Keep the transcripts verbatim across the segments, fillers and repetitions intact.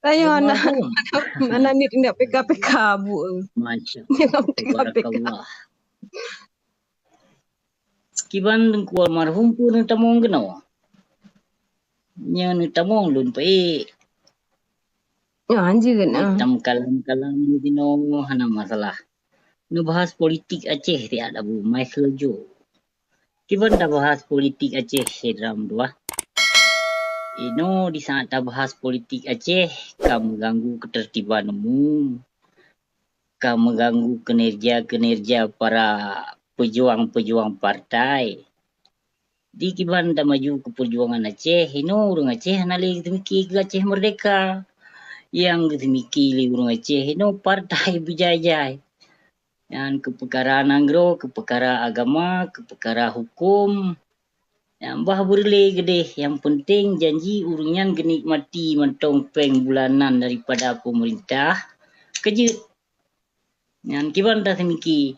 Tanyoe hana, hana niet indak P K P K, Bu. Masya Allah. P K P K. Tabarakallah. Kiban Teungku almarhum peue neutamong keunoe? Nyoe neutamong lôn peuék. Nyoe hanjeuet, ah. Tam kalam-kalam jinoe hana masalah. Neubahas politik Aceh siat Abu Michael Jo. Kiban tabahas politik Aceh sidroe dua. Inoe di saat tabahas politik Aceh ka meuganggu keuteurtiban umum, ka meuganggu kinerja-kinerja para peujuang-peujuang partai. Di kiban tamaju keu peujuangan Aceh, inoe ureuëng Aceh hana lé geuseumiké keu Aceh meurdehka. Nyang geuseumiké lé ureuëng Aceh inoe partai beujai-jai. Nyan keu peukara nanggroe, keu peukara agama, keu peukara huköm. Nyang bah beureulee geudeh, nyang peunteng janji ureuëng nyan geunikmati mantong péng bulanan daripada peumeurintah. Keujeuet! Nyan kiban taseumiké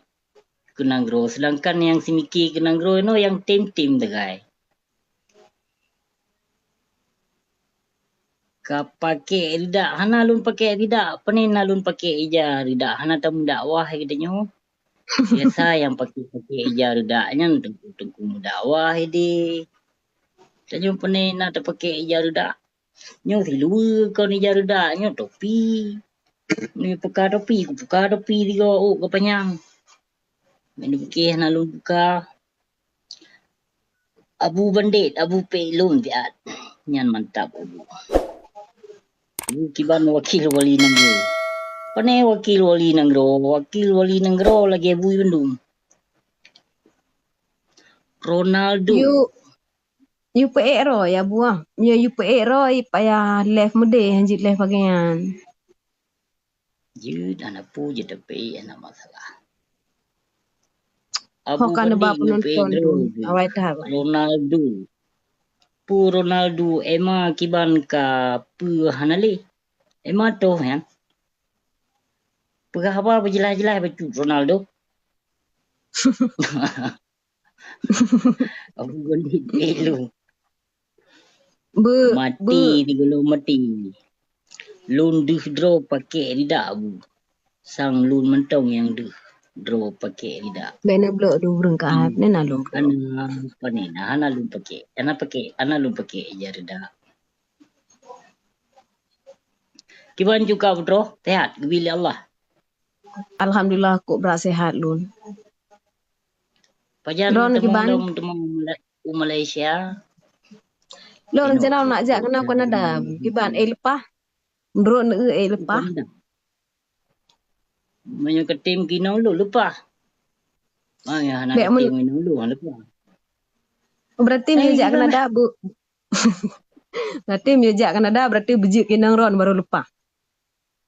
keu nanggroe, seudangkan nyang seumiké keu nanggroe nyoe nyang tem-tem sagai. Ka pakék ridak, hana lôn pakék ridak, pane na lôn pakék ija ridak, hana tameudakwah geutanyoe. Biasa nyang pakék-pakék ija ridak nyan teungku-teungku meudakwah ideh. Tanyoe pane na tapakék ija ridak. Nyoe siluweue kon ija ridak, nyoe topi. Nyoe peuka topi, kupeuka topi sigoe ôk geupanyang. Ngon pike hana lôn buka. Abu bandét, Abu pék lôn siat. Nyan mantap Abu. Abu kiban wakil wali nanggroe. Pane wakil wali nanggroe, wakil wali nanggroe lagèe Abu bandum. Ronaldo. Yuk. Yue peuék droe ya buah. Yue, yue peuék droe payah lheueh meudeh, jeuet lheueh pakaian. Jeuet hana peue, jeuet tapeuék hana masalah. Abu Ho ka neuba banding yue peuék penonton droe tu, jeuet. Awai that, awai. Ronaldo. Peue Ronaldo, Emma kiban ka peue hana lé. Emma toh nyan. Peugah haba beujeulaih-jeulaih bacut Ronaldo. Abu Goli Belu. Be-, mati be- di gulong mati. Lôn deuh droe pakék ridak Abu. Sang lôn mantong nyang deuh droe pakék ridak. Bèk neublok dua ureueng ka, hmm, hana lôn blok. Hana, pane na, hana lôn pakék. Hana pakék, hana lôn pakék ija ridak. Kiban juga putroe, sehat, geubri lé Allah. Alhamdulillah, kok brat sehat lôn. Pajan droeneuh kiban? Teumong, teumong u Malaysia. Lôn rencana nak jak keunoe Kanada, kiban, eh, leupah. Meunurot neueu, eh, leupah. Meunyoe keutem keunoe lôn leupah. Meunyoe hana keutem keunoe lôn leupah. Berarti meunyoe jak Kanada, bu-, berarti meunyoe jak Kanada, berarti beujeuet keunoe droeneuh baru leupah.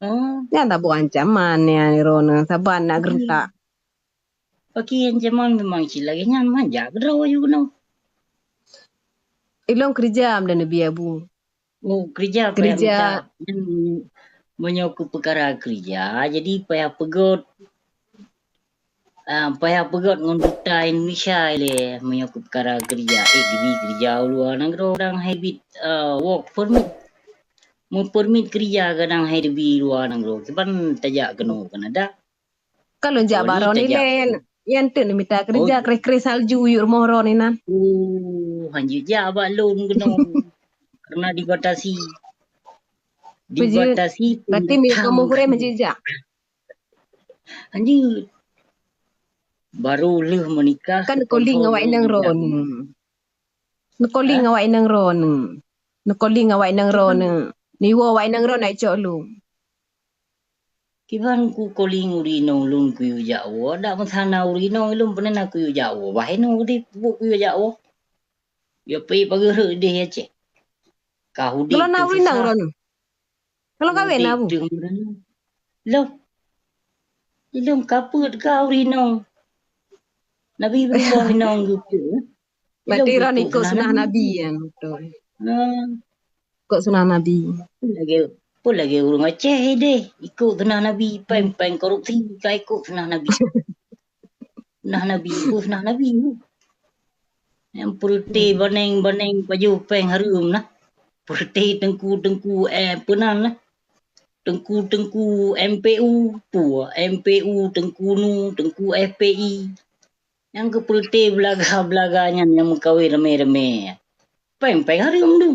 Oh. Nyan taboh ancaman nyan droeneuh, saban nak geureutak. Bagi ancaman memang cit lagèe nyan, man jak keudroe aju keunoe. Ilôn keureuja dan neubi Abu. Oh, keureuja payah keureuja. Minta, nyan meunyoe keu peukara keureuja, jadi payah peugöt, ah, payah peugöt ngon duta Indonesia ilèe meunyoe keu peukara keureuja. Eh, geubri keureuja u luwa nanggroe kadang hai bit, ah, work permit. Meupeurmit keureuja kadang hai geubri luwa nanggroe. Kiban tajak keunoe Kanada. Ka lôn jak bak droeneuh ilèe, nyan teuk neumita keureuja, kreh-kreh salju yue rumoh droeneuh inan. Oh, hanjeuet jak bak lôn keunoe. Karena dibatasi. Dibatasi. Berarti meunyoe kamoe gurèe hanjeuet jak. Hanjeuet. Baru lheueh meunikah. Kan neukoling awak inong droeneuh. Neukoling awak inong droeneuh. Neukoling awak inong droeneuh. Neuwoe awak inong droeneuh nak cok lôn. Kiban kukoling ureueng inong lôn kuyue jak woe, dak meusana ureueng inong lôn peureuna kuyue jak woe. Bah inoe udép buet kuyue jak woe. Ya pih pageureuek deh Aceh. Ka udép. Kalau na ureueng inong droeneuh. Kalau kawin na, Bu? Udép teuh meureunoe. Lôn. Ilôn ka peuet ka ureueng inong. Nabi beureumoh inong geupeuet. Berarti droeneuh ikut sunah Nabi nyan, beutôi. Ha. Ikut sunah Nabi. Peue lagèe, peue lagèe ureueng Aceh deh, ikut sunah Nabi, péng-péng korupsi ka ikut sunah Nabi. Sunah Nabi, peue sunah Nabi tu? Nyang peureute baneng-baneng pajoh péng hareuem nah. Peureute teungku-teungku, eh, peunan nah. Teungku-teungku M P U, peue M P U, Teungku Nu, Teungku F P I. Nyang keu peureute beulaga-beulaga nyan nyang meukawen ramé-ramé. Péng-péng hareuem dum.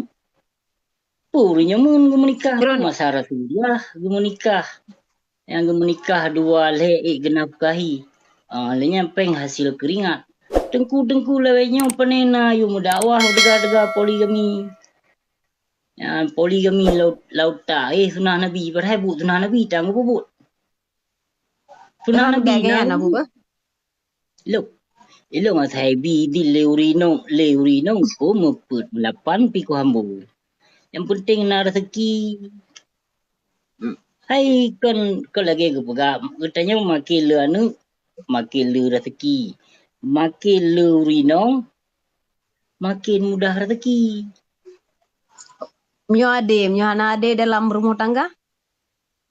Peue ureueng nyoe meunan geumeunikah, masa Rasulullah geumeunikah. Nyang geumeunikah dua lhée ék geunafkahi. Ah, lé nyan péng hasil keuringat. Teungku-teungku lawét nyoe pane na yue meudakwah teuga-teuga poligami. Nyan poligami laut, lauta, eh, sunah Nabi, padahai buet sunah Nabi tan geupeubuet. Sunah Nabi na Abu bah? Lôn, ilôn asai bi di lé ureueng inong, lé ureueng inong ko meupeuet lapan pikoh ambo. Nyang peunteng na raseuki. Hmm. Hai kon, kon lagée geupeugah, geutanyoe makin le aneuëk, makin le raseuki. Makin le ureueng inong, makin mudah raseuki. Meunyoe adé, meunyoe hana adé dalam rumoh tangga?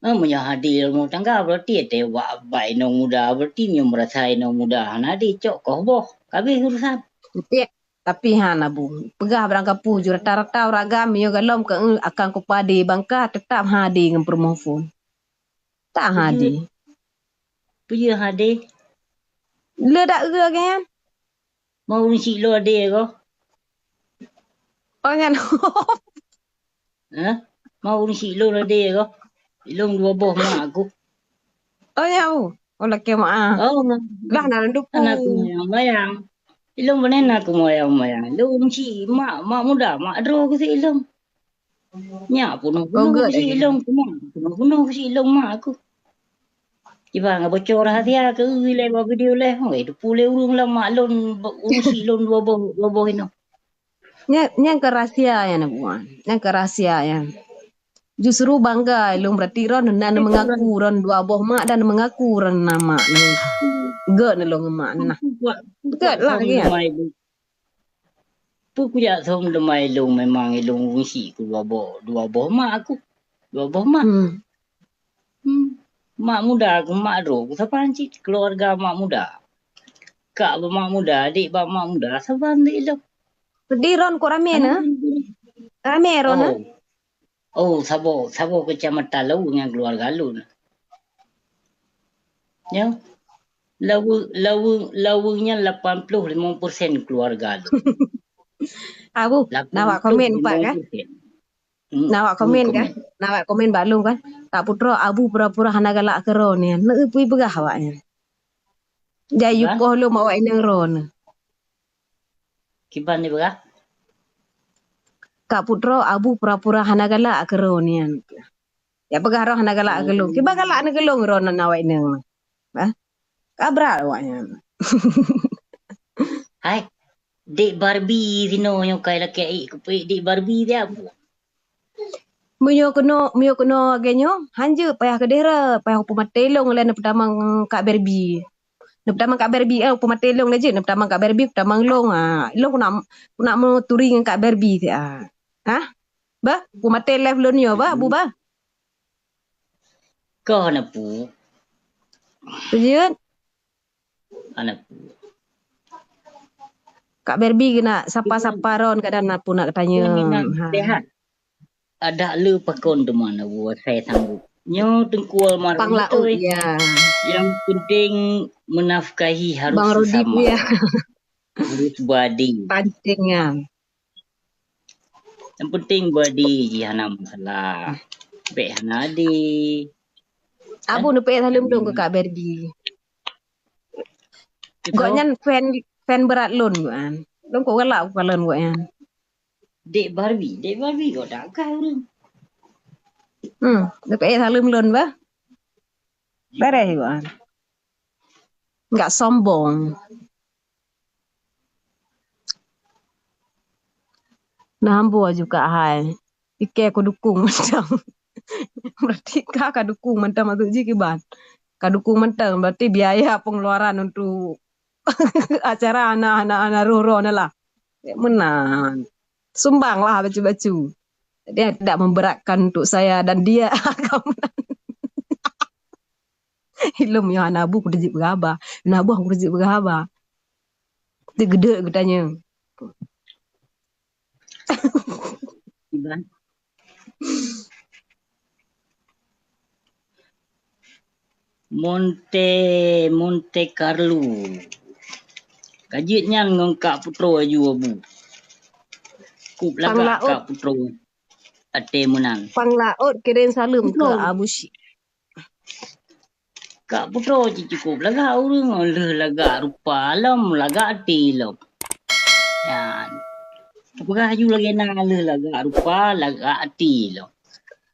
Ah, meunyoe adé rumoh tangga, berarti ate bak, bak inong muda, berarti meunyoe meurasa inong muda hana adé, cok koh boh, ka abéh urusan. Beutôi, tapi han Abu. Peugah barang kapeue ju rata-rata ureueng agam meunyoe galom keu akan kupadé bangka teutap han adé ngon peurumoh phon. Tak han adé. Peue jeuet han adé? Le dak eu geuh nyan. Ma ureueng syiek lôn adé goh. Oh, nyan. Hah? Ma ureueng syiek lôn adé goh. Ilôn dua boh mak aku. Oh, nyan. Oh, lakée mak ah. Oh, lah na duku. Anak aku mayang-mayang. Ilôn beunen aku mayang-mayang. Lôn ureueng syiek mak, mak muda, mak droe keu si ilôn. Nyak peunoh-peunoh keu si ilôn, mak peunoh-peunoh keu si ilôn mak aku. Kiban bocor rahasia keu ilée bak video leh. Weh, teupeu lé ureueng lam mak lôn, ureueng syiek lôn dua boh, dua boh inoe. Nyan, nyan keu rahasia nyan, Abu. Nyan keu rahasia nyan. Justru bangga ilôn berarti ron na meungaku ron dua boh mak dan meungaku ron na mak. Gét ilôn ngon mak nah. Gét lah, ya. Peue kujak sôm teuma ilôn, memang ilôn ureueng syiek keu dua boh, dua boh mak aku. Dua boh mak. Hmm. Hmm. Mak muda aku, mak droe aku saban cit, keluarga mak muda. Kak bak mak muda, adik bak mak muda, saban di ilôn. Di ron kok ramé na? Ramé ron na? Oh. Oh, saboh, saboh kecamatan Lawu ngon keluarga lôn. Ya. Lawu, Lawu, Lawu nyan lapan ploh limong persen keluarga lôn. Abu, na wak komen empat kan? Hmm, na wak komen kan? Na wak komen bak lôn kan? Kak Putroe, Abu pura-pura hana galak keu ron nyan. Neu peue peugah awak nyan. Jai yukoh lom awak inong ron. Kiban ni peugah? Kak Putroe, Abu pura-pura hana galak keu ron nyan. Ya peugah roh hana galak keu lôn. Kiban galak na keu lôn ron na awak inong. Bah. Ka brat awak nyan. Hai, Dek Barbie sinoe nyang kai lakée ék kupeue Dek Barbie dia. Meunyoe keunoe, meunyoe keunoe lagée nyoe, hanjeuet payah keudeh rot, payah peumaté lôn lé neupeutamong Kak Barbie. Neupeutamong Kak Barbie, eh, peumaté lôn lé jeuet, neupeutamong Kak Barbie, peutamong lôn, ah. Lôn keunak, keunak meuturi ngon Kak Barbie siat, ah. Hah? Bah, peumaté live lôn nyoe, bah, Abu, bah. Kah na pu. Peue jeuet? Hana peue. Kak Barbie keunak sapa-sapa ron kadang na peue nak tanya. Sehat. Adak le pakon teuma na buat saya sanggup. Nyoe Teungku Almarhum Pang Laut, beutôi. Ya. Yang penting menafkahi harus Bang Rudi, sesama. Ya. Harus beradil. Pancing ya. Yang penting beradil je hana masalah. Pek hana adil. Abu neupeuék saleuem dong keu Kak Barbie. Gobnyan fan, fan brat lôn gobnyan. Lôn kok galak ku kalon gobnyan. Dek Barbie, Dek Barbie kok dak kah ureueng. Hmm, neupeuék saleuem lôn bah. Beres gobnyan. Enggak sombong. Nah, ambo juga hai. Pike ku dukung mantong. Berarti ka, ka dukung mantong maksud jih kiban. Ka dukung mantong berarti biaya pengeluaran untuk acara anak-anak, anak roh-roh ni lah. Meunan. Sumbang lah bacu-bacu. Dia tidak memberatkan untuk saya dan dia. Ilom yo hana bu ku teujieb beuraba. Na bu ku teujieb beuraba. Teugeudek geutanyoe. Iban. Monte, Monte Carlo. Ka jeuet nyan ngon Kak Putroe aju Abu. Kup lagak Kak Putroe. Até meunan. Pang laôt kirém saleuem keu Abu Syik. Kak Putroe cit cukôp lagak ureueng, lheueh lagak rupa lom, lagak até lom. Nyan. Peugah aju lagèe na, lheueh lagak rupa, lagak até lom.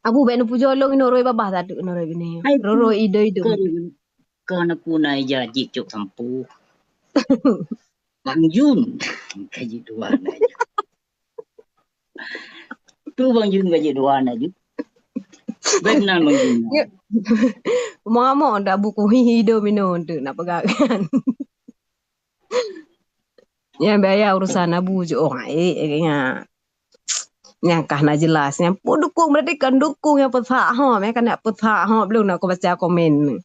Abu bèk neupujoe lôn inoe roi babah tateuk inoe roi binéh. Hai, roi-roi idong-idong. Kon, kon aku na ija jicok sampoe. Bang Jun. Ka jidua na ija. Tu Bang Jun ka jidua na ju. Bèk nan Bang Jun. Ya. Mau-mau dak buku hihi do mino tu nak pegang kan. Ya, biaya urusan Abu je. Oh, eh, eh, ya. Nyang kah na jelas. Nyang pun dukung berarti kan dukung nyang peuthak hom. Ya, kan nak peuthak hom belum nak aku baca komen.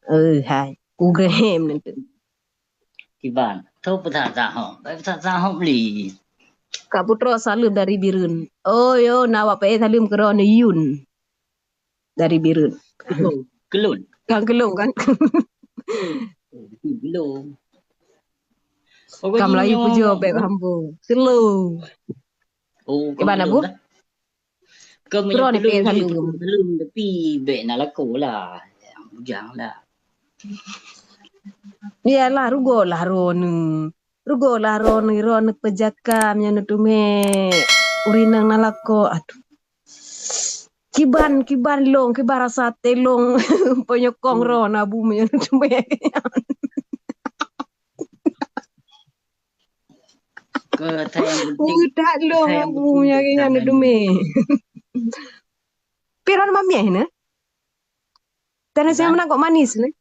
Eh, hai. Ku Graham nanti. Kiban. Tu peuthak-thak hom. Baik peuthak-thak hom li. Kak Putroe saleuem dari Bireuen. Oh, yo, na awak P A saleuem keu droeneuh Yun. Dari Bireuen. Keulôn. Keulôn. Kan keulôn kan? Keulôn. Ka Melayu pujoe bèk hambo. Slow. Oh, kiban Abu? Keulôn lah. Keu meunyoe keulôn jih, tapi bèk na lakoe lah. Bujang lah. Iyalah, rugoe lah droeneuh. Rugoe lah droeneuh, droeneuh peujaka meunyoe neuteumé ureueng inong na lakoe. Aduh. Kiban, kiban lôn, kiban rasa até lôn peunyokong droeneuh Abu meunyoe neuteumé. Keu that nyang penting, that lôn Abu meunyoe nyan neuteumé. Pih droeneuh mamiah nyoe? Tanah saya meunan kok manis nyoe?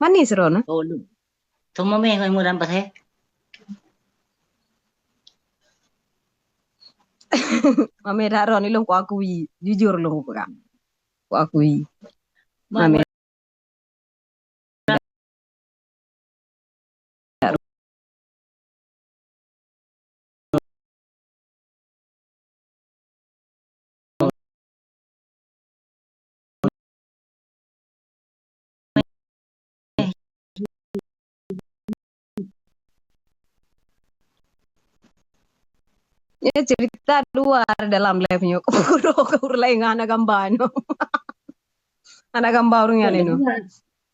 Manis droeneuh? Oh, lu. Teuma meh ngon muran pasai. Mameh dak ron ilong ku akui, jujur long ku peugah. Ku akui. Mameh. Nyoe cerita luar dalam live nyoe. Kuro, kuro lain hana gamba nyoe. Hana gamba ureueng nyan nyoe.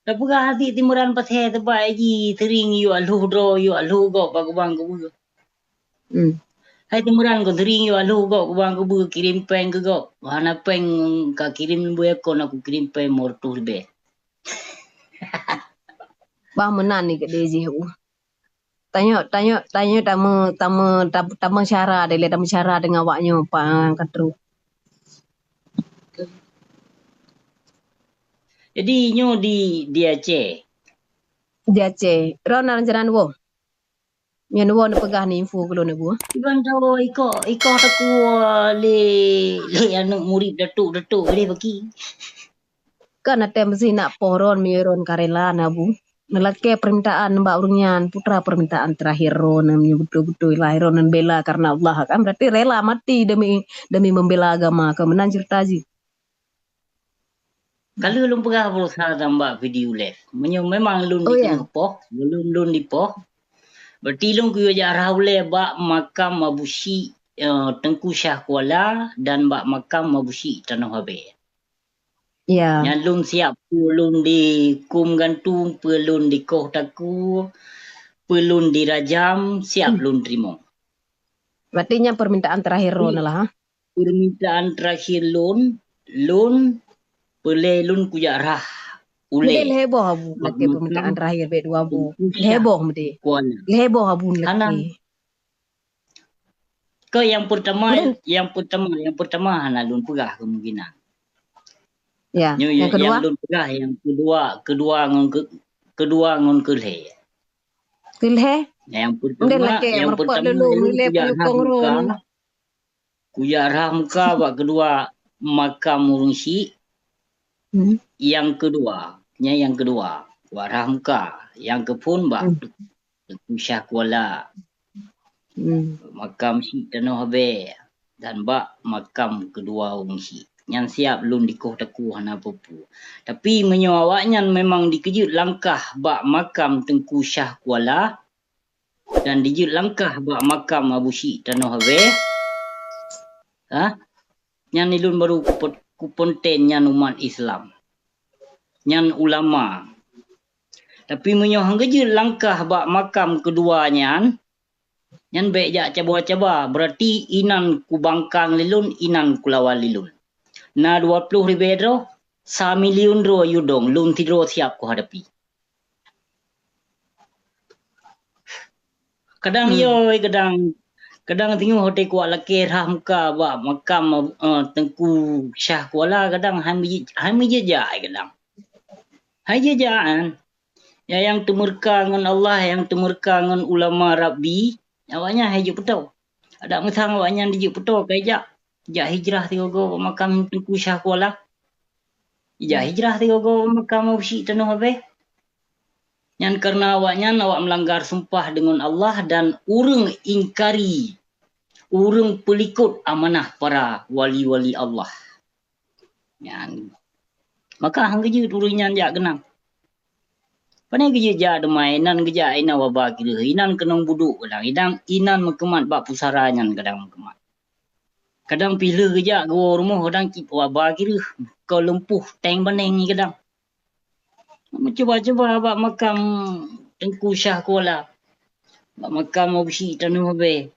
Tapeugah hati timuran pasai teuba ji sering yue lheuh droe, yue lheuh gob bak kubang keubeue. Hmm. Hai timuran kon sering yue lheuh gob kubang keubeue kirém péng keu gob. Hana péng ka kirém leubeh kon aku kirém péng lima ratus leubeh. Bah meunan ni gede jih uh. Tanyoe, tanyoe, tanyoe tame, tame, tam-, tameusyara deh, lé tameusyara deungon awak nyoe pa ka trok. Jadi nyoe di, di Aceh. Di Aceh. Ron na rencana neuwoe. Nyoe neuwoe neupeugah ni info keu lôn neuwoe. Iban tawoe iko, iko takue lé, lé aneuk murit datuk-datuk lé baki. Kan até meusinak poh ron meunyoe ron ka rela na bu. Neulakée permintaan bak ureueng nyan, putra permintaan terakhir ron meunyoe beutôi-beutôi lahé ron neubela karena Allah kan berarti rela mati demi, demi membela agama kan meunan cerita jih. Ka lheueh lôn peugah beurasa dan bak video live. Meunyoe memang lôn dikeunong poh, lôn, lôn dipoh, berarti lôn kuyue jak rhah ulée bak makam Abu Syik, eh, Teungku Syah Kuala dan bak makam Abu Syik Tanoh Abée. Ya. Nyan lôn siap peue lôn dikôm gantung, peue lôn dikoh takue, peue lôn dirajam, siap lôn teurimong. Berarti nyan permintaan terakhir ron lah, ha? Permintaan terakhir lôn, lôn peulée lôn kujak rhah ulée. Meude lhée boh abu lakée permintaan terakhir bek dua bu. Lhée boh meude. Lhée boh abu lakée. Keu nyang pertama, nyang pertama, nyang pertama hana lôn peugah kemungkinan. Ya, nyang kedua? Nyang lôn peugah nyang kedua, kedua ngon ke-, kedua ngon keulhée. Keulhée? Nyang pertama, nyang pertama lôn kujak rhah muka. Kujak rhah muka bak keudua makam ureueng syik. Hmm. Nyang keudua, nyan nyang keudua, kujak rhah muka. Nyang keuphôn bak Teungku Syah Kuala. Hmm. Makam syik Tanoh Abée. dan bak makam keudua ureuëng syiek. Nyan siab lôn dikoh takue hana peue-peue. Tapi meunyoe awaknyan memang dikeujeuet langkah bak makam Teungku Syah Kuala dan dijeuet langkah bak makam Abu Syiek Tanoh Abée, ha? Nyan ilôn baru kupo-, kuponten nyan umat Islam. Nyan ulama. Tapi meunyoe han geujeuet langkah bak makam keudua nyan, nyan bék jak caba-caba, beurati inan kubangkang lé lôn, inan kulawan lé lôn. Na dua ploh ribée droe, sa milion droe yue dong, lôn sidroe siab kuhadapi. Kadang Hmm. yo, kadang, kadang teungoh watée kuwak lakée rhah muka bak makam, eh, Teungku Syah Kuala, kadang hai meujeuet, hai meujeuet jak, kadang. Hai jeuet jak, kan? Ya, nyang teumeureuka ngon Allah, nyang teumeureuka ngon ulama Rabbi, awaknyan hai jeuet peutoe. Adak meusang awaknyan dijeuet peutoe, kai jak, jak hijrah sigoe-goe bak makam Teungku Syah Kuala. Jak hijrah sigoe-goe bak makam Abu Syiek Tanoh Abée. Nyan kareuna awaknyan awak meulanggar sumpah deungon Allah dan ureuëng ingkari, ureuëng peulikot amanah para wali-wali Allah. Nyan. Maka han geujeuet ureuëng nyan jak keunan. Pane geujeuet jak teuma, inan geujak inan waba kireuh, inan keunong budok kadang, inan, inan meukeumat bak pusara nyan kadang meukeumat. Kadang pih lheueh geujak geuwoe rumoh kadang cit waba kireuh, keu lumpuh teng baneng nyan kadang. Meucuba-cuba bak makam Teungku Syah Kuala, bak makam Abu Syiek Tanoh Abée.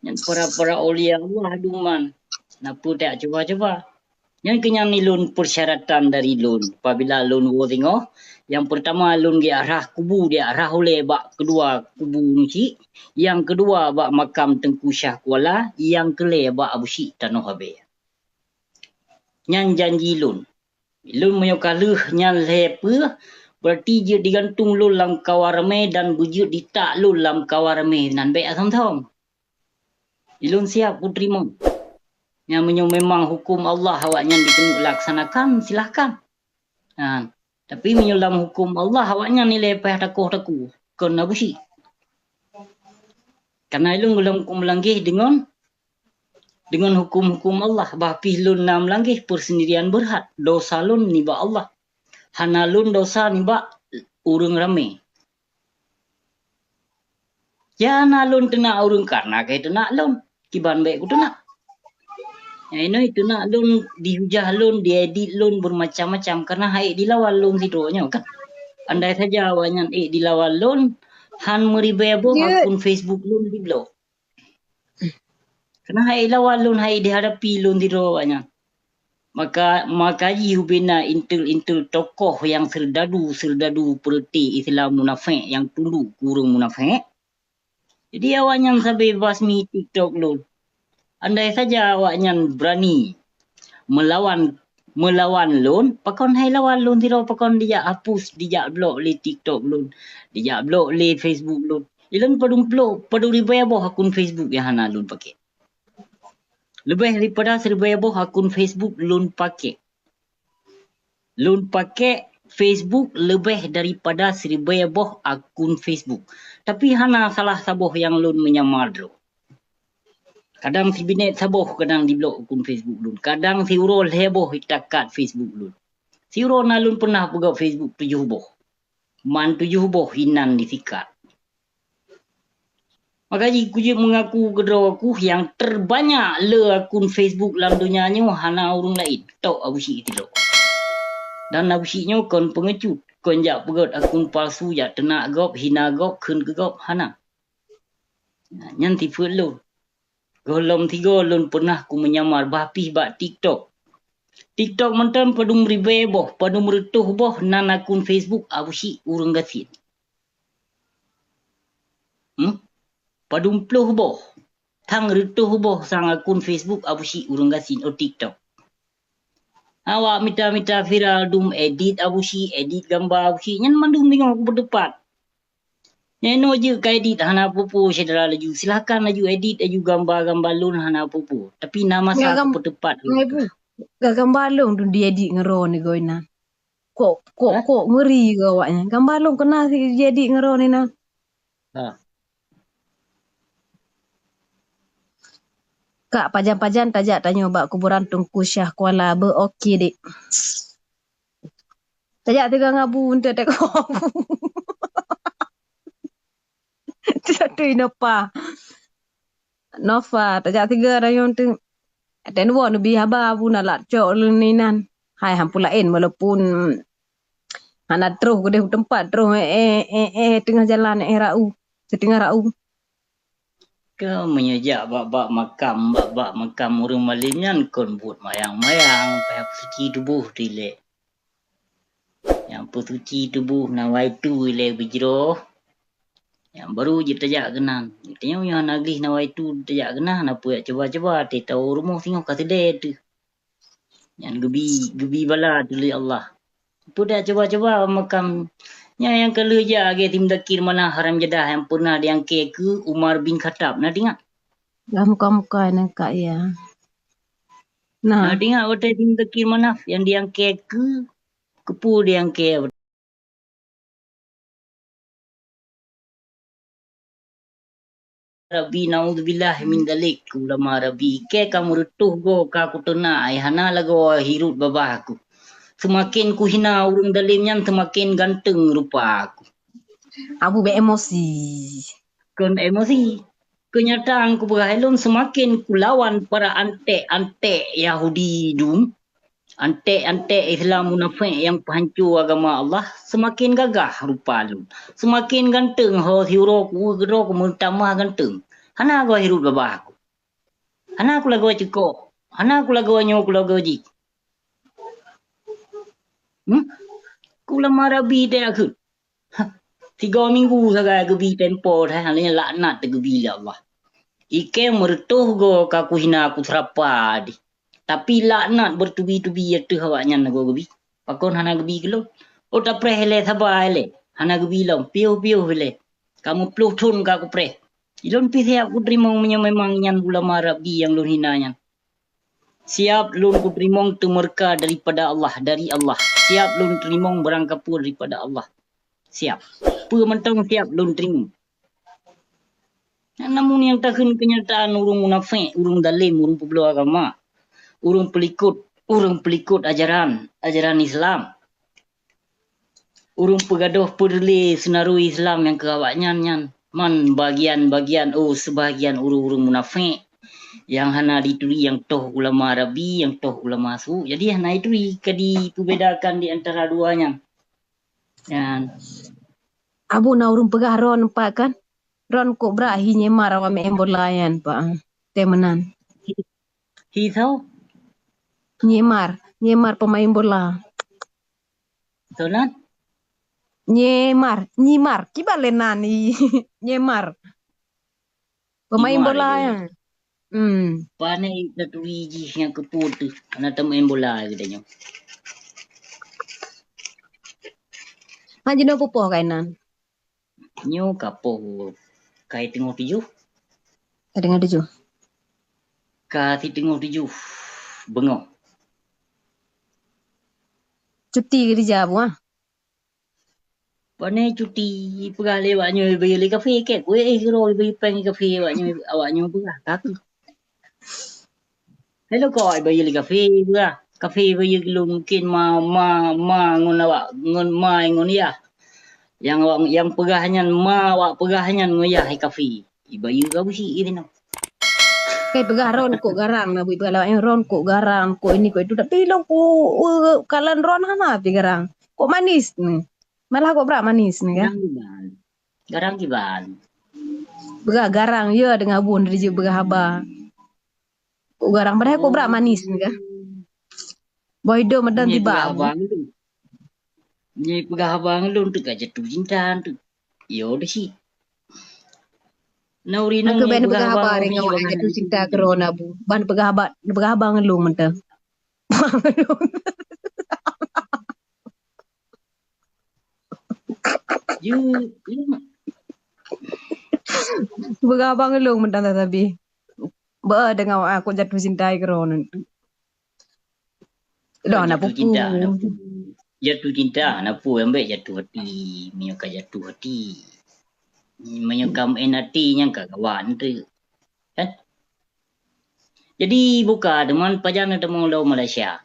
Nyan para-para aulia Allah duman. Napa tak cuba-cuba? Nyan keuh nyan ilôn persyaratan dari lôn. Apabila lôn woe singoh, nyang pertama lôn diarah kubu, diarah ulée bak keudua kubu Abu Syiek, nyang keudua bak makam Teungku Syah Kuala, nyang keulhée bak Abu Syiek Tanoh Abée. Nyan janji lôn. Lôn meunyoe ka lheueh nyan lhée peue, beurati jeuet digantung lôn lam kawan ramé dan beujeuet ditak lôn lam kawan ramé, nan bék asom-som. Ilôn siab kuteurimong. Nyan meunyoe memang huköm Allah awaknyan dikeuneuk laksanakan, silahkan. Ha, tapi meunyoe lam huköm Allah awaknyan ilée payah takoh takue, kon Abu Syiek. Karena ilôn gohlom kumeulangkeh deungon, deungon huköm-huköm Allah, bah pih lôn na meulangkeh persendirian beurhat, dosa lôn nibak Allah. Hana lôn dosa nibak ureuëng ramé. Ya, na lôn teunak ureuëng, karena keu teunak lôn, kiban bék kuteunak. Nyang inoe teunak lôn, dihujah lôn, diedit lôn, bermacam-macam, karena han ék dilawan lôn sidroe nyoe kan. Andai saja awaknyan ék dilawan lôn, han meuribée boh Ya. akun Facebook lôn diblok. Karena han ék lawan lôn, han ék dihadapi lôn sidroe awaknyan. Maka, maka jih ubena intel-intel tokoh nyang seurdadu-seurdadu peureuté Islam munafék nyang tundok keu ureuëng munafék. Jadi awaknyan sabe basmi TikTok lôn. Andai saja awaknyan beurani meulawan, meulawan lôn, pakon han ék lawan lôn sidroe, pakon dijak hapus, dijak blok lé TikTok lôn, dijak blok lé Facebook lôn. Ilôn padum ploh, padum ribée boh akun Facebook nyang hana lôn pakék. Leubeh daripada siribée boh akun Facebook lôn pakék. Lôn pakék Facebook leubeh daripada siribée boh akun Facebook. Tapi hana salah saboh nyang lôn meunyamar droe. Kadang sibinéh saboh kadang diblok akun Facebook lôn. Kadang siuroe lhée boh takat Facebook lôn. Siuroe na lôn peunah peugét Facebook tujoh boh. Man tujoh boh inan disikat. Maka jih kujeuet meungaku keudroe kuh nyang terbanyak le akun Facebook lam donya nyoe hana ureuëng laén, tok Abu Syik sidroe. Dan Abu Syik nyoe kon peungeucut, kon jak peugét akun palsu, jak teunak gob, hina gob, kheun keu gob, hana. Nyan sifeuet lôn. Gohlom sigoe lôn peunah kumeunyamar bah pih bak TikTok. TikTok mantong padum ribée boh, padum reutôh boh nan akun Facebook Abu Syik ureuëng gasien. Hmm? Padum ploh boh, sang reutôh boh sang akun Facebook Abu Syik ureuëng gasien, oh, TikTok. Awak mita-mita viral dum edit Abu Syik, edit gamba Abu Syik, nyan mandum deungoe kupeuteupat. Nyan inoe jeuet ka edit hana peue-peue syedara laju. Silahkan laju edit laju gamba-gamba lôn hana peue-peue. Tapi na masa Nggak gam-, kupeuteupat nggak lôn. Ibu. Gamba lôn tu diedit ngon droeneuh goe na. Kok, kok, Hah? Kok ngeri ke awaknyan. Gamba lôn kena si diedit ngon droeneuh na. Ha. Kak, pajan-pajan tajak tanyoe bak kuburan Teungku Syah Kuala beu oke dek. Tajak tiga ngabu untuk tengok abu. Satu Nova. Nova, tajak tiga tanyoe tu. Ten wo neubi haba abu na lak cok leuh inan. Hai, ampôn laén walaupun hana troh keudeh u teumpat, troh, eh, eh, eh, eh, teungoh jalan, eh, rau. Siteungoh rau. Keu meunyoe jak bak-bak makam, bak-bak makam ureuëng malém nyan kon buet mayang-mayang, payah peusuci tuboh dilée. Nyang peusuci tuboh nawaitu ilée beujroh, nyang barô jeuet tajak keunan. Tanyoe nyoe hana gleh nawaitu tajak keunan, na peue jak cuba-cuba, teuh tawoe rumoh singoh ka seudeh teuh. Nyan geubi, geubi bala teuh lé Allah. Peue dak cuba-cuba makam nyan nyang ka lheueh jak lagée si Muzakir Manaf haram jadah nyang pernah diangkée keu Umar bin Khattab, na teuingat? Dah muka-muka nangka ya. Nah. Na teuingat watée si Muzakir Manaf nyang diangkée keu, keupeue diangkée? Rabbi, naudzubillah min dzalik, ulama Rabbi, kée ka meureutoh goe ka kuteuna, ai hana lagoe hirup babah aku. Seumaken kuhina ureuëng dalem nyan, seumaken ganteng rupa aku. Abu beu emosi. Kon emosi. Keunyataan kupeugah lôn, seumaken kulawan para anték-anték Yahudi dum, anték-anték Islam munafék nyang peuhanco agama Allah, seumaken gagah rupa lôn, seumaken ganteng ho siuroe ku, keudroe ku meutamah ganteng. Hana goe hirup babah aku. Hana kulagoe cukok, hana kulagoe nyoe kulagoe jih. Hmm? Ulama Rabbi teuh akheun. Tiga minggu sagai geubi tempo, hai, hana laknat teugeubi lé Allah. Ikée meureutoh goe ka kuhina kuseurapa deh. Tapi laknat beutubi-tubi ateueh awaknyan lagoe geubi. Pakon hana geubi keu lôn? Oh, tapreh ilée, saba ilée. Hana geubi lom, piôh-piôh ilée. Ka meuploh thon ka kupreh. Ilôn pih siab kuteurimong meunyoe memang nyan ulama Rabbi nyang lôn hina nyan. Siab lôn kuteurimong teumeureuka daripada Allah, dari Allah. Siab lôn teurimong barang kapeue daripada Allah. Siab. Peue mantong siab lôn teurimong. Namun nyang takheun keunyataan ureuëng munafék, ureuëng dalem, ureuëng peubloe agama, ureuëng peulikot, ureuëng peulikot ajaran, ajaran Islam. Ureuëng peugadôh peureulée seunaroe Islam nyang keu awaknyan nyan man bagian-bagian, oh, seubahagian ureuëng-ureuëng munafék nyang hana jituri nyang toh ulama Rabbi, nyang toh ulama su. Jadi hana jituri ka jipeubedakan di antara dua nyan. Nyan. Abu na ureuëng peugah ron empat kan? Ron kok brat hi Nyemar awak main bola nyan, Pak. Tée meunan. Hi, hi soe? Nyemar, Nyemar pemain bola. Soe nan? Nyemar, Nyimar. Kiban lé nan, i. Nyemar. Pemain Nyimar bola, ya. Hmm. Pane taturi jih nyang keupeue teuh. Hana tamain bola geutanyoe. Han jinoe pupoh kainan. Nyoe ka poh, ka teungoh tujoh. Ka teungoh tujoh. Ka siteungoh tujoh beungoh. Cuti keurija, Bu, ah? Pane cuti, peugah lé awaknyoe bayeue lé kafe, keu kue, eh, keudroe bayeue péng kafe awaknyoe, awaknyoe peugah, ka keuh. Hello, kok bayeue lé kafe, peugah. Kafe bayeue keu lôn mungkin ma, ma, ma ngon awak, ngon ma ngon yah. Nyang awak, nyang peugah nyan ma awak peugah nyan ngon yah i kafe. Ibayeue ka beusi i tinoh. Kai peugah ron kok garang na, bui peugah lawak nyan ron kok garang, kok ini, kok itu. Tapi lôn ku, uh, kalon ron hana pi garang. Kok manis ni. Malah kok brat manis ni kan. Garang kiban. Garang kiban. Peugah garang, ya, deungon bun rijek peugah haba. Kok garang, padahai kok brat manis ni kan. Boh idong meudon tiba. Nyoe peugah haba ngon lôn. Nyoe peugah haba ngon lôn tu ka jatuh cinta tu. Yo deh si. Nah, ureueng inong nyoe peugah haba ngon lôn, jatuh cinta keu droeneuh, Bu. Ban peugah haba, peugah haba ngon lôn mantong. Ju, ju. Peugah haba ngon lôn mantong sabe. Beu deungon aku jatuh cinta keu droeneuh. Loh, na pupu. Jatuh cinta, na pu ambek jatuh hati. Meunyoe ka jatuh hati. Meunyoe ka meu'en hati, nyan ka gawat nteuk. Kan? Jadi buka teuma pajan na teuma lom Malaysia.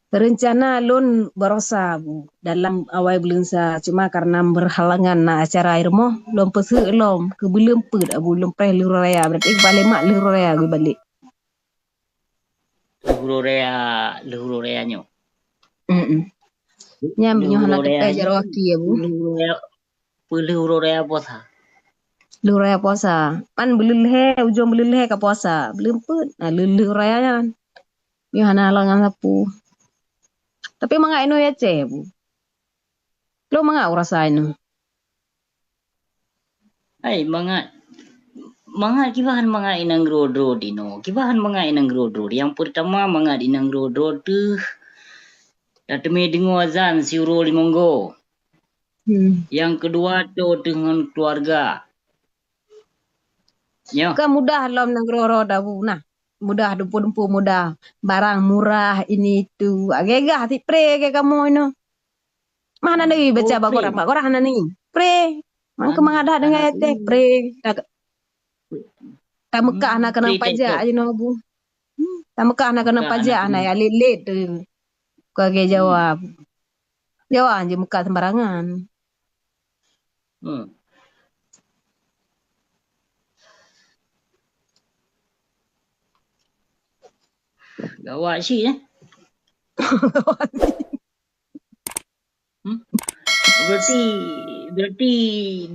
Rencana lôn barosa, Bu, dalam awai buleuen sa, cuma karena berhalangan na acara i rumoh, lôn peuseuek lom, keu buleuen peuet, Abu, lôn preh lheuh uroe raya, berarti bak lheuh mat lheuh uroe raya geubalek. Lheuh uroe raya, lheuh uroe raya nyoe. Mm-mm. Nyan lheuh nyoe hana uroe raya teukai nyoe, jaroe aki, Abu. Lheuh uroe raya, peulheuh uroe raya puasa. Lheuh uroe raya puasa. Pan buleuen lhèe, ujong buleuen lhèe ka puasa. Buleuen peuet, na lheuh, lheuh uroe raya nyan. Nyoe hana halangan sapeue. Tapi mangat inoe i Aceh, Bu. Lôn mangat urasa inoe. Hai, mangat. Mangat kiban mangat i nanggroe droe inoe. Kiban mangat i nanggroe droe. Nyang peurtama mangat i nanggroe droe teuh tateumé deungoe azan siuroe limong go. Hmm. Nyang keudua toe teuh ngon keuluwarga. Nyoe. Kan mudah lom nanggroe droe dah, Bu, nah. Mudah, dumpeue-dumpeue mudah. Barang murah, ini itu. Agegah sipré gé kamoe inoe. Mana ni baca bak korang, bak korang hana ni. Pré. Mang keumangat dah deungon teh, pré. Ta, ta Mekah hana keunong pajak jinoe, Bu. Hmm, ta Mekah hana keunong pajak, hana ya lét-lét tu. Bukan ke Jawa. Jawa je Mekah sembarangan. Hmm. Gawat sih, eh. Hmm? Berarti, berarti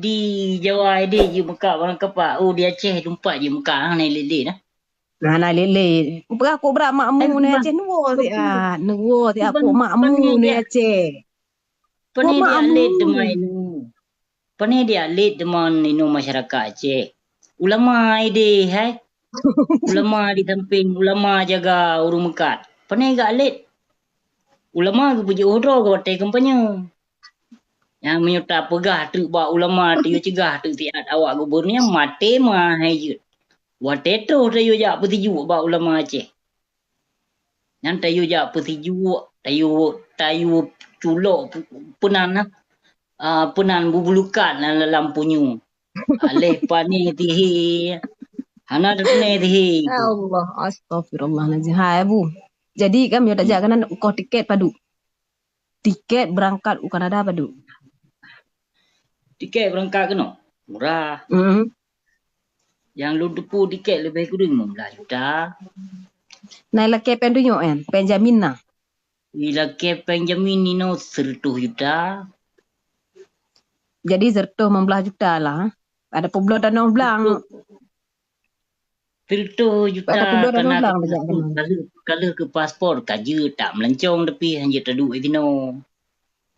di Jawa ideh jimeukat barang kapak. Oh, di Aceh tumpat jimeukat, ha, hana lé-lé dah. Hana lé-lé. Peugah kok brat makmu ni Aceh, neuwoe siat, neuwoe siat kok makmu ni Aceh. Pane dia lét teuma inoe. Pane dia lét teuma inoe masyarakat Aceh. Ulama ideh, hai. Ulama di samping, ulama jaga ureueng meukat. Pane gak lét. Ulama geupeujeuet uroe geuh watèe kampanye. Nyang meunyoe tapeugah treuk bak ulama, tayue cegah treuk siat awak gubernur, maté meuhai jeuet. Watèe troh tayue jak peusijuek bak ulama Aceh. Nyan tayue jak peusijuek, tayue, tayue culok pu-, peunan, ah, peunan bubulukat lam, lam punyueng. Aléh pane tihé. Hana teupeue tihé. Ya Allah, astagfirullahalazim. Hai, Bu. Jadi kan meunyoe tajak keunan, ongkoh tiket padum? Tiket beurangkat u Kanada padum? Tiket beurangkat keunoe? Murah. Hmm. Nyang lôn teupeu tiket leubeh kureueng lima belas juta. Na ilakèe péng tunyok nyan, péng jamin na? Ilakèe péng jamin inoe seureutôh juta. Jadi seureutôh lima belas juta lah. Ada peubloe tanoh blang. Seureutôh juta kana ka lheueh, ka lheueh keu paspor, ka jeuet tak meulancong tapi hanjeuet taduek sinoe.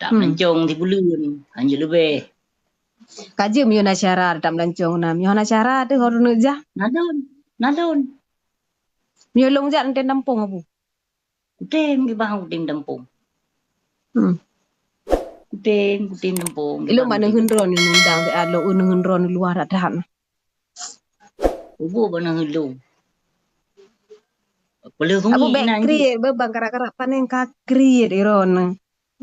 Tak meulancong sibuleuen, hanjeuet leubeh. Ka jeuet meunyoe na syarat tak meulancong na. Meunyoe hana syarat teuh, ho droeneuh jak? Na lôn, na lôn. Meunyoe lôn jak, neutem tampông, Abu? Kutem, kiban kutem tampông. Hmm. Kutem, kutem tampông. Ilôn bak neuheun droe ni undang, bèk alo neuheun droe luwa that-that. Ubu bak neuheun lôn. Peuleuh sungi bèk inan jih. Kriet, beubang karak-karak paneng ka kriet droeneuh.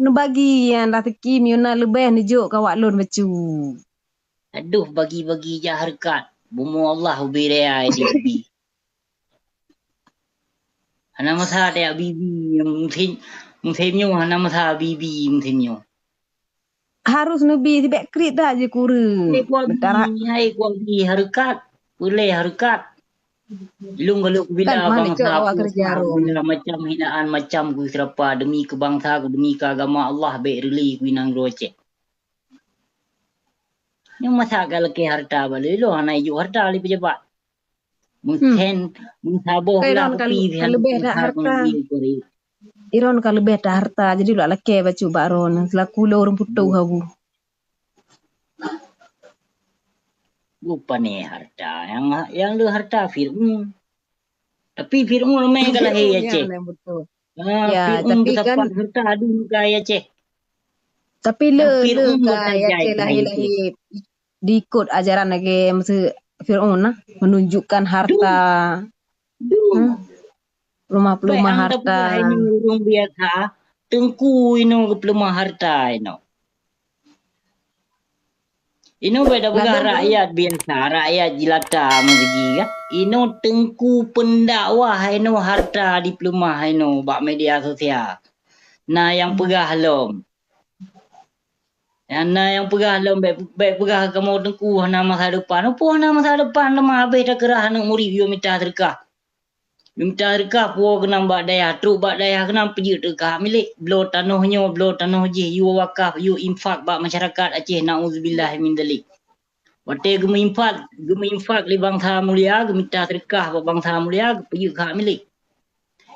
Neubagi nyang raseuki meunyoe na leubeh neujok keu awak lôn bacut. Adoh, bagi-bagi jak hareukat. Bumoe Allah ubé raya di ubé. Hana masa tajak bi-bi, musém, musém nyoe hana masa bi-bi musém nyoe. Harus neubi sibèk kriet that jih kureueng. Hai kuabi, hai kuabi hareukat, peuleuh hareukat. Ilôn galak kubila bangsa ku, kubila macam hinaan macam ku seurapa demi keu bangsa ku, demi keu agama Allah, bèk reuli ku inan droe cit. Nyoe masa ka lakèe hareuta bak lôn, ilôn hana ijok hareuta lé peujabat. Meusen, meusaboh blah kupi ka leubeh that hareuta. Iron ka leubeh that hareuta, jadi lôn lakèe bacut bak droeneuh, seulaku lôn ureueng putôh Abu. Bukon pane hareuta, nyang, nyang le hareuta Fir'aun. Tapi Fir'aun ramè ka lahé Aceh. Ya, Fir'aun tapi kan hareuta adu muka Aceh. Tapi le, le ka Aceh lahé-lahé. Diikot ajaran lagèe masa Fir'aun nah, menunjukkan harta. Duh. Peulumah-peulumah harta. Hai nyoe ureueng biasa, teungku inoe geupeulumah harta inoe. Inoe beda peugah rakyat biasa, rakyat jelata meuseuti kan. Inoe teungku pendakwah, inoe harta dipeuleumah inoe bak media sosial. Na nyang peugah lom. Na nyang peugah lom, bèk, bèk peugah kamoe teungku hana masa depan. Peue hana masa depan, teuma habéh takeurah aneuk murit yue mita seudeukah. Mita seudeukah puwoe keunong bak dayah, trok bak dayah keunong peujeuet keu hak milék. Bloe tanoh nyoe, bloe tanoh jih, yue wakaf, yue infak bak masyarakat Aceh, naudzubillah min dzalik. Watèe geumeuinfak, geumeuinfak lé bansa mulia, geumita seudeukah bak bansa mulia, geupeujeuet keu hak milék.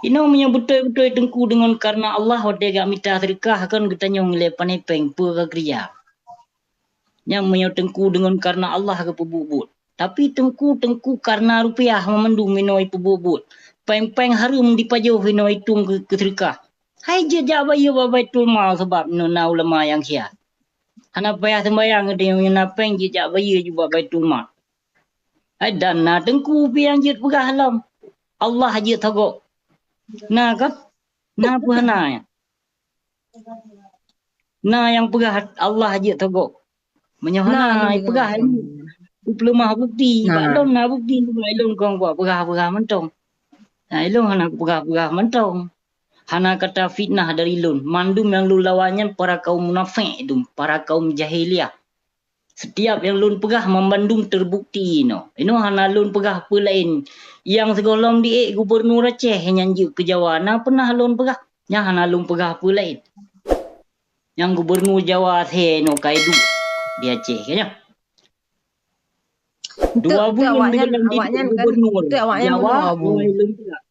Inoe meunyoe beutôi-beutôi teungku deungon kareuna Allah, watèe geumita seudeukah kon geutanyong lé pane péng peue ka keureuja. Nyang meunyoe teungku deungon kareuna Allah geupeubuet-buet. Tapi teungku, teungku kareuna rupiah meumandum inoe ipeubuet-buet. Péng-péng hareuem dipajoh inoe itueng keu, keu seudeukah. Hai jeuet jak bayeue bak Baitul Mal sabab inoe na ulama nyang siat. Hana payah seumbayang geutanyoe meunyoe na péng jeuet jak bayeue ju bak Baitul Mal. Hai dan na teungku pih nyang jeuet peugah lom. Allah jeuet tagok. Na kan? Na peue hana nyan? Na nyang peugah Allah jeuet tagok. Meunyoe hana, na peugah ilôn. Kupeuleumah bukti, bak lôn na bukti, bak ilôn kon kuat peugah-peugah mantong. Na ilôn hana kupeugah-peugah mantong. Hana kata fitnah dari lôn. Mandum nyang lôn lawan nyan para kaum munafék dum, para kaum jahiliah. Setiap nyang lôn peugah, banmandum teubukti inoe. Inoe hana lôn peugah peue laén. Nyang sigohlom di ék gubunur Aceh nyan jeuet keu Jawa, na peunah lôn peugah. Nyan hana lôn peugah peue laén. Nyang gubunur Jawa asèe inoe ka iduek di Aceh, ka nyan. Dua buleuen awaknyan, awaknyan kan, gubunur Jawa, awaknyan meunyoe lôn peugah.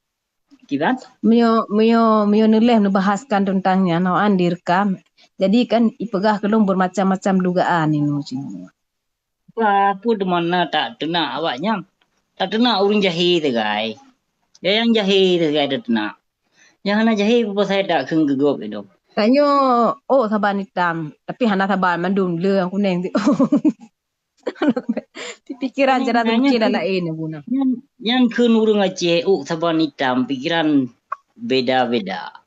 Kiban? Meunyoe, meunyoe, meunyoe neuléh neubahaskan teuntang nyan, awaknyan direkam. Jadi kan ipeugah keu lôn beumacam-macam dugaan inoe sinoe. Bah, peue teuma na tak teunak awaknyan? Tak teunak ureueng jahé teugai. Ya nyang jahé teugai tak teunak. Nyang hana jahé peue pasai tak kheun keu gob inoe. Tanyoe, oh, saban itam, tapi hana saban mandum le nyang kuneng tu. Pikeran cara berpikir dah laén, Abu, nah. Nyan, nyan kheun ureueng Aceh, ôk saban itam, pikeran beda-beda.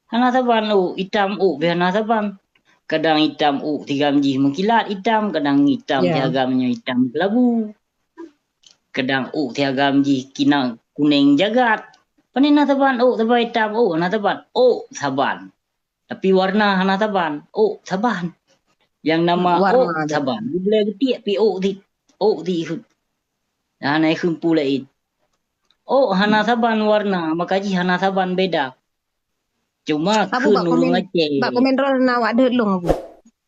Hana saban ôk, itam ôk pih hana saban. Kadang itam ôk sigam jih meukilat itam, kadang itam sigam nyoe itam keulabu. Kadang ôk sigam jih kina kuneng jagat. Pane na saban ôk, saban itam ôk, hana saban. Ôk saban. Tapi warna hana saban, ôk saban. Nyang nama ôk saban. Di bulèe geutiek pih ôk di, ôk di ikheun. Hana ikheun peue laén. Ôk hana saban warna, maka jih hana saban beda. Cuma kheun ureueng Aceh. Bak komen droe na awak deuh lôn, Abu.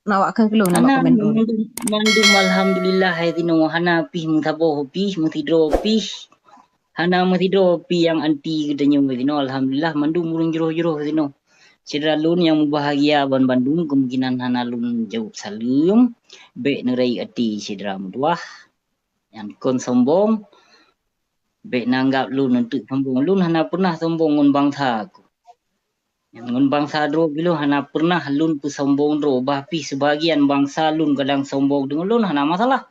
Na awak kheun keu lôn na bak komen droe. Mandum, mandum alhamdulillah hai sinoe, hana pih meusaboh pih, meusidroe pih. Hana meusidroe pih nyang anti geutanyoe sinoe, alhamdulillah mandum ureueng jroh-jroh sinoe. Syedara lôn nyang mubahgia banmandum, kemungkinan hana lôn jaweueb saleuem, bèk neurayeuk até syedara meutuwah. Nyang kon sombong, bèk neuanggap lôn eunteuk sombong. Lôn hana peunah sombong ngon bansa ku. Ngon bansa droe pih lôn hana peunah lôn peusombong droe, bah pih seubagian bansa lôn kadang sombong deungon lôn hana masalah.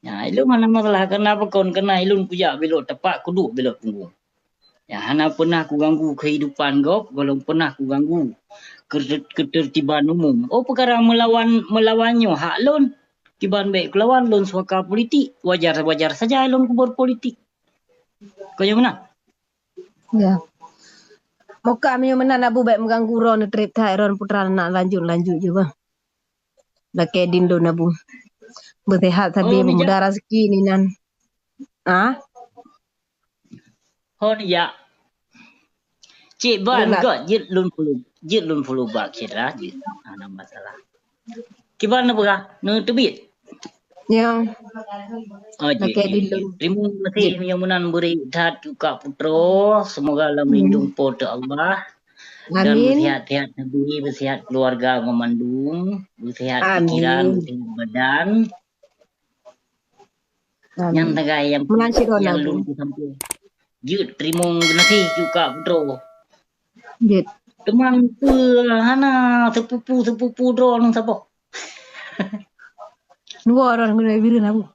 Nyan, ilôn hana masalah, kareuna pakon, kareuna ilôn kujak bilot tepak, kuduek bilot punggong. Nyan, hana peunah kuganggu keuhidupan gob, gohlom peunah kuganggu keuter-, keutertiban umum. Oh, peukara meulawan, meulawan nyoe hak lôn, kiban bèk kulawan, lôn suaka politik, wajar-wajar saja lôn kuberpolitik. Kon nyan meunan? Ya. Moka meunyoe meunan Abu bèk meuganggu droe neutrép that, droe putra nak lanjut-lanjut ju bah. Lakèe din lôn Abu. Beuseuhat sabe, oh, beumudah raseuki inan. Ah? Hon ya. Cit ban gèt jeuet lôn follow, jeuet lôn follow back syedara jeuet. Hana masalah. Kiban neupeugah, neuteubiet? Ya. Oh, jeuet, jeuet, jeuet. Teurimong gaséh meunyoe meunan beureukat that keu Kak Putroe. Semoga lam lindong Po teu Allah. Dan amin. Beuseuhat-seuhat sabe, beuseuhat keuluwarga banmandum, beuseuhat pikeran, beuseuhat badan. Amin. Nyan sagai nyang, meunan sidroe nyang lôn peusampoe. Jeuet teurimong gaséh keu Kak Putroe. Jeuet. Teuma peue hana seupupu-seupupu droeneuh saboh? Dua orang kena bireuen Abu.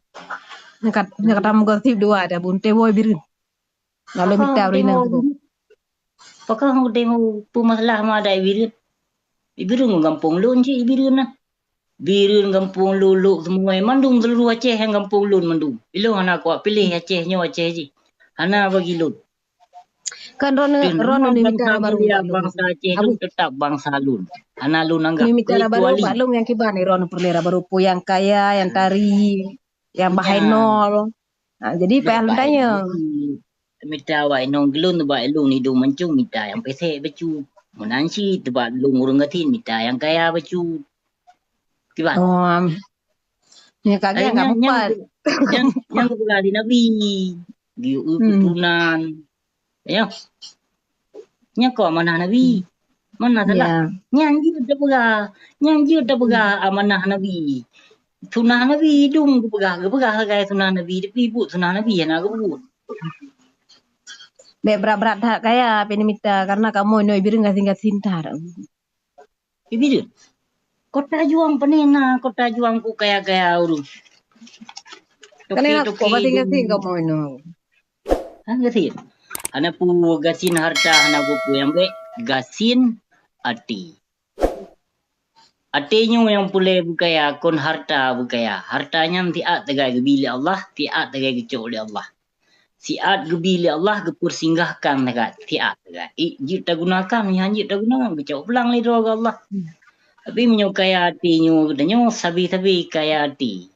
Nyan ka, nyan ka tameugossip dua ada Abu, teuh woe bireuen. Lalu mita ureueng inong tu. Pakon udeb peumasalah ma ada bireuen. Bireuen ngon gampông lôn cit bireuen nah. Bireuen gampông lôn, Lhokseumawe, mandum seuluruh Aceh nyang gampông lôn mandum. Ilôn hana kuat piléh Aceh nyoe Aceh jih. Hana bagi lôn. Kan droeneuh, Keunoe droeneuh mita bangsa mulia, baro bak lôn. Bangsa Aceh Abu. Lôn teutap bangsa lôn. Hana lôn anggap Mita baro kecuali bak lôn nyang kiban droeneuh peureulèe baro peue nyang kaya, nyang tari, nyang bahai nol. Ha, jadi payah lôn tanyong. Mita awak inong geulôn bak lôn idong mancung mita nyang pesek bacut. Meunan cit bak lôn ureueng gasien mita nyang kaya bacut. Kiban? Oh, am. Nyan ka Ai, geuh ka nyan, nyan, mupat. Nyan, nyan geupeugah lé Nabi. Geuyue Hmm. keuturonan. Ya. Nyan keuh amanah Nabi. Hmm. Mana salah? Ya. Nyan jeuet tapeugah. Nyan jeuet tapeugah Hmm. amanah Nabi. Sunah Nabi dum geupeugah, geupeugah sagai sunah Nabi, tapi buet sunah Nabi hana geubuet. Bèk brat-brat that kaya, pih neumita, karena kamoe nyoe bireuen gasien-gasien that. Ibi deuh. Kota Juang pane na, kota Juang ku kaya-kaya ureueng. Pane na Toke-toke kok gasien-gasien ureueng. Kamoe nyoe. Ha, gasien. Hana peue gasien harta, hana peue-peue nyang bèk, gasien até. Até nyoe nyang peureulèe beukaya, kon harta beukaya. Harta nyan siat sagai geubi lé Allah, siat sagai geucok lé Allah. Siat geubi lé Allah geupeusinggahkan sagai, siat sagai. Eh, jeuet tagunakan, nyan jeuet tagunakan, geucok pulang lé droe Allah. Hmm. Tapi meunyoe kaya até nyoe, geutanyoe sabe-sabe kaya até.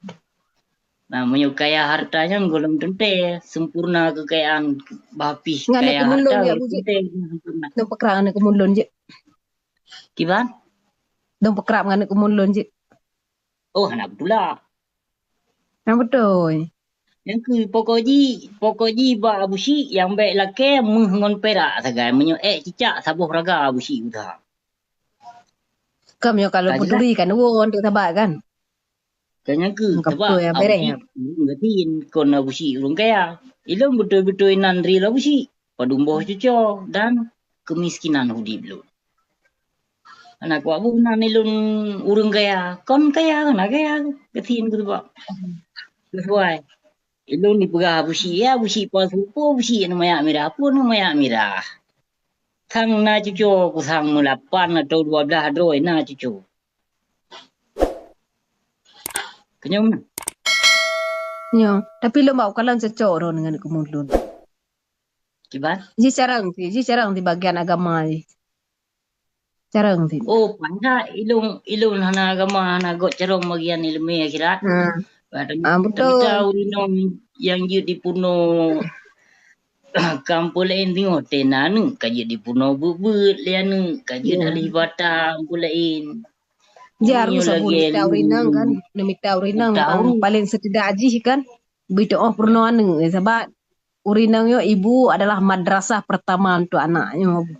Nah, meunyoe kaya harta nyan gohlom teuntèe sempurna keukayaan, bah pih Ngan kaya neukeumeulon harta ya, gohlom Abu Jik. Teuntèe sempurna. Dong peukrab ngan neukeumeulon jih. Kiban? Dong peukrab ngan neukeumeulon jih. Oh, hana beutulak. Nyang beutôi. Nyang keu pokok jih, pokok jih bak Abu Syik nyang bèk lakèe méuh ngon pirak sagai, meunyoe èk cicak saboh raga Abu Syik usaha. Ka meunyoe kalau Ka jelas. Peuturi kan woe untuk sabat kan? Ka nyang keu, Ka sabab beutôi, ya, Abu bereng, Syik ya. Ureueng gasien, kon Abu Syik ureueng kaya. Ilôn beutôi-beutôi nan real Abu Syik. Padum boh cuco dan kemiskinan udép lôn. Aneuk buah bunan ilôn ureueng kaya, kon kaya, hana kaya, gasien ku sabab. Sesuai. Ilôn ipeugah Abu Syik, ya, Abu Syik palsu, peue Abu Syik na manyak mirah, peue na manyak mirah. Sang na cuco ku sang meulapan atau dua blah droe na cuco. Kenyang na? Nyo, tapi lôn bak kalon cocok droe ngon keumun lôn. Kiban? Ji carông, ji carông di bagian agama ji. Carông di. Oh, pandak ilôn, ilôn hana agama, hana göt carông bagian ileumèe akhirat. Ha. Bah, tapi, Ah, tapi beutôi. Tahu inong nyang jeuet dipeurunoe kampung laén teungoh tena aneuk, ka jeuet dipeurunoe beuet-beuet lé aneuk, ka jeuet Ya. alih bata kampung laén. Ji harus Nyoe Abu lagèe neumita ureueng inong kan, neumita ureueng inong mita ureueng. Paling setidak jih kan, beutu'oh peurunoe aneuk, sabab ureueng inong nyoe ibu adalah madrasah pertama untuk anak nyoe.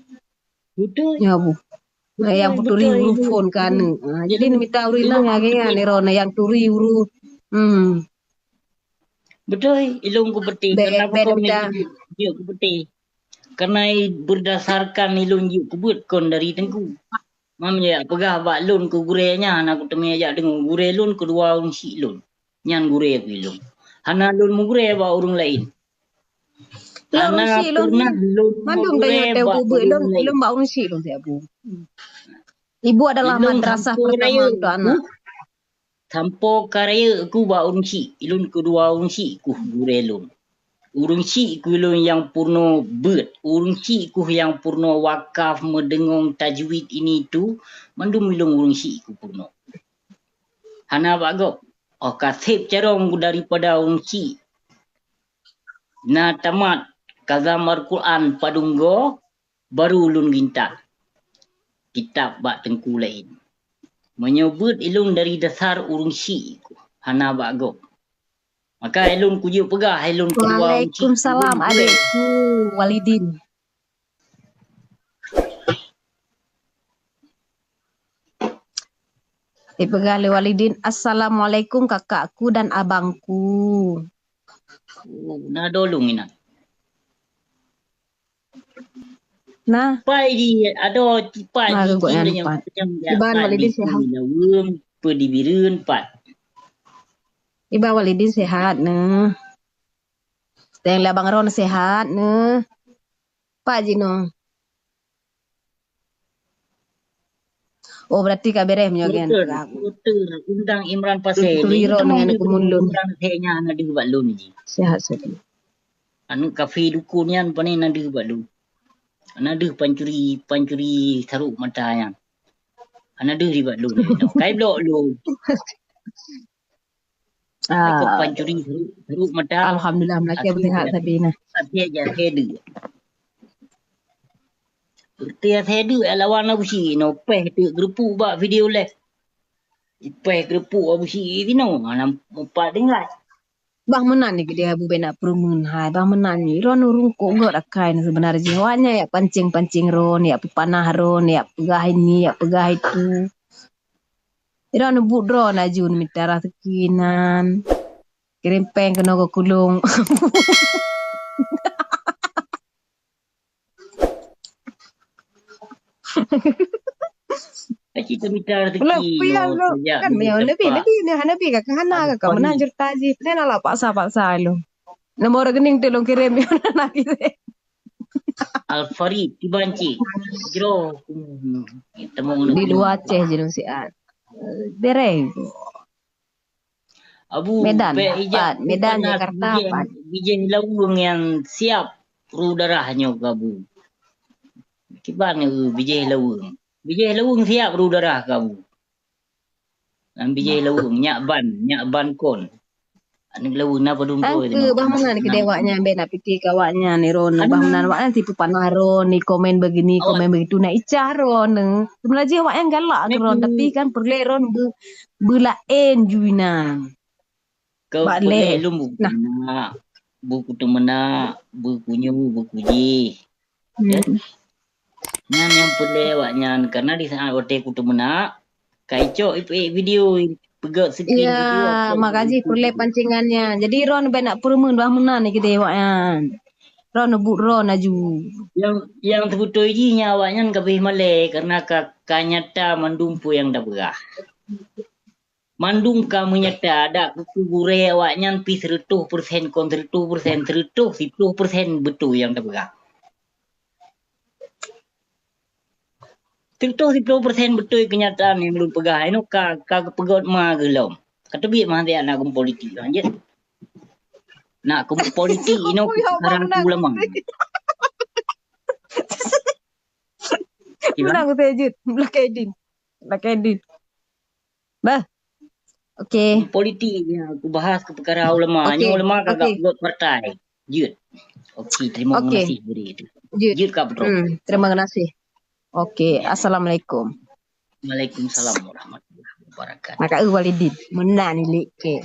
Beutôi. Nyoe Abu. Beutôi, Nyang peuturi beutôi, ureueng ibu. Phôn keu aneuk. Ha, jadi Ilôn, neumita ureueng inong ilôn lagèe nyan, Nero, nyang turi ureueng. Hmm. Beutôi, ilôn kupeuteh. Bèk, Kenapa bèk kon neumita. Ilôn jeuet kupeuteh? Karena berdasarkan ilôn jeuet keubeuet kon dari teungku. Mam ya peugah bak lôn keu gurèe nyan, aku teumèe jak deungö gurèe lôn keudua ureueng syik lôn. Nyan gurèe keu ilôn. Hana lôn meugurèe bak ureueng laén. Lôn ureueng syik lôn. Hana pernah lôn meugurèe bak ureueng laén. Mandum tanya teu beuet lôn, lôn bak ureueng syik lôn siat Abu. Ibu adalah madrasah pertama untuk anak. Ilôn sampoe rayeuk ku, sampoe ka rayeuk ku bak ureueng syik, ilôn keudua ureueng syik ku gurèe lôn. Ureueng syik ku ilôn nyang peurunoe beuet, ureueng syik ku nyang peurunoe wakaf, meudeungö, tajwid ini itu, mandum ilôn ureueng syik ku peurunoe. Hana bak gob, oh ka sép carông daripada ureueng syik. Na tamat khazam Al-Quran padum goe, baru lôn gintak kitab bak teungku laén. Meunyoe beuet ilôn dari dasar ureueng syik ku, hana bak gob. Maka ilôn kujeuet peugah ilôn keudua ureueng syik. Waalaikumsalam, adikku Walidin. Dipeugah lé Walidin, "Assalamualaikum kakakku dan abangku." Oh, na dolong inan. Nah. Pai di, adoe, pai di, Kiban Walidin sehat. Kiban Walidin sehat, nah. Teng lé Abang Ron sehat, nah. Pak Jino. Oh, berarti ka beres meunyoe gen. Betul, betul. Undang Imran Pasal. Betul, Imran dengan kemunlun. Undang saya hana deuh bak lôn ji. Sihat saja. Anu kafe dukun nyan pane na deuh bak lôn. Na deuh pancuri, pancuri sarok mata nyan. Hana deuh di bak lôn. Kai blok lôn. Aku pancuri sarok, sarok mata. Alhamdulillah, meulakèe beusihat sabe nah. Tapi aja saya deuh. Seperti saya deuh lawan Abu Syik, no peh tu geurupuk bak video live. Ipeh geurupuk Abu Syik tino, malam empat tinggai. Bah meunan ni keudeh Abu bèk na peureumeun hai, bah meunan ni. Droeneuh rungkok gèt akai na seubeuna jih. Awaknyan jak pancing-pancing droeneuh, jak peupanah droeneuh, jak peugah ini, jak peugah itu. Droeneuh buet droeneuh aju neumita raseuki nan. Kirém péng keunoe geukulong. Aci teumita rezeki. Lah, puyang lo. Kan meunyoe Nabi, Nabi ni hana bi ka hana ka meunan cerita jih. Peureulèe na paksa-paksa lo. Nomor rekening teuh lôn kirém yo na lagi. Alfarid Tibanci. Jro. Di luwa Aceh jih siat. Bereng. Abu, Medan, pat, Medan, Jakarta, bijéh, pat. Bijéh laweueng nyang siap ru darah nyoe keu Abu. Kiban nyoe bijéh laweueng. Bijéh laweueng siap ru darah keu Abu. Nyan bijéh laweueng, nyak ban, nyak ban kon. Aneuk laweueng na padum droe. Angke bah meunan keudeh awaknyan bèk na pike keu awaknyan, droeneuh bah meunan awaknyan tipu panah droeneuh, komen begini, komen begitu, na icah droeneuh. Sebelah jih awaknyan galak keu droeneuh, tapi kan peureulèe droeneuh beu-, beulaén ju inan. Bak lé. Lôn buku meunak, buku teumeunak, buku nyoe, buku jih. Hmm. Nyan nyang peureulèe awaknyan, karena di saat watèe kuteumeunak, ka icok ipeuék video, peugèt sikit video. Ya, maka jih peureulèe pancingan nyan. Jadi droeneuh bèk na peureumeun bah meunan ni keudeh awaknyan. Droeneuh buet droeneuh aju. Nyang, nyang teubeutôi jih nyan awaknyan ka beh malèe karena ka, ka nyata mandum peue nyang tapeugah. Mandum ka meunyata dak keu gurèe awaknyan pih seureutôh persen kon seureutôh persen, seureutôh siploh persen beutôi nyang tapeugah. Seureutôh siploh persen beutôi keunyataan nyang lôn peugah. Inoe ka, ka geupeugöt ma geuh lom. Ka teubiet ma siat na keupolitik lom jeuet. Na keupolitik inoe sekarang tu lama. Meunan keu saya jeuet, lakèe din. Lakèe din. Bah. Okey. Politik ya, aku bahas ke perkara ulama. Okey. Nyoe ulama kagak buat partai. Jeuet. Okey, terima kasih beri itu. Jeuet. Jeuet ka betul. Hmm, terima kasih. Okey, assalamualaikum. Waalaikumsalam warahmatullahi wabarakatuh. Maka eu Walidin, meunan ni lek ke.